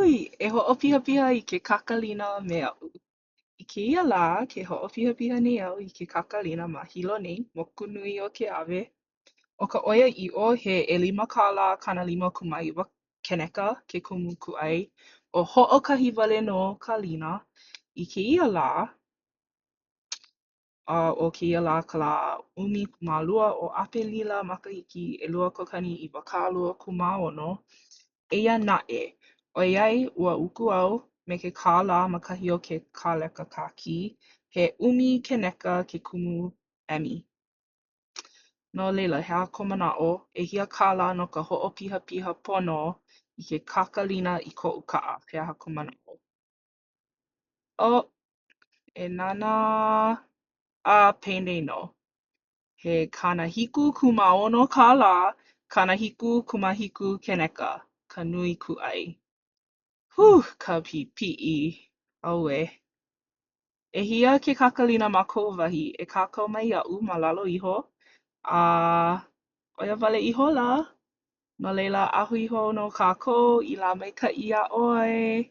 nui! E hoʻopihapiha i ke kakalina me aʻu. I kēia lā, ke hoʻopihapiha nei au i ke kakalina ma Hilo nei, moku nui o Keawe. ʻO ka ʻoiaʻiʻo, he ʻelima kālā 59 keneka ke kumu kūʻai. ʻO hoʻokahi wale nō ka lina. I kēia lā, a ʻo kēia lā ka lā 12 o ʻApelila makahiki 2026, eia naʻe, ʻoiai ua uku au me ke kālā ma kahi o ke kāleka kākī, he ʻumi keneka ke kumu emi. No laila, he aha kou manaʻo? ʻEhia kālā no ka hoʻopihapiha pono i ke kakalina i koʻu kaʻa? He aha kou manaʻo? Oh, e nānā... A, penei nō. He 76 kālā 77 keneka ka nui kūʻai. Hū, ka pipiʻi! Auē. ʻEhia ke kakalina ma kou wahi? E kākau mai iaʻu ma lalo iho. A, ʻo ia wale ihola. No laila, a hui hou nō kākou. I lā maikaʻi iā ʻoe.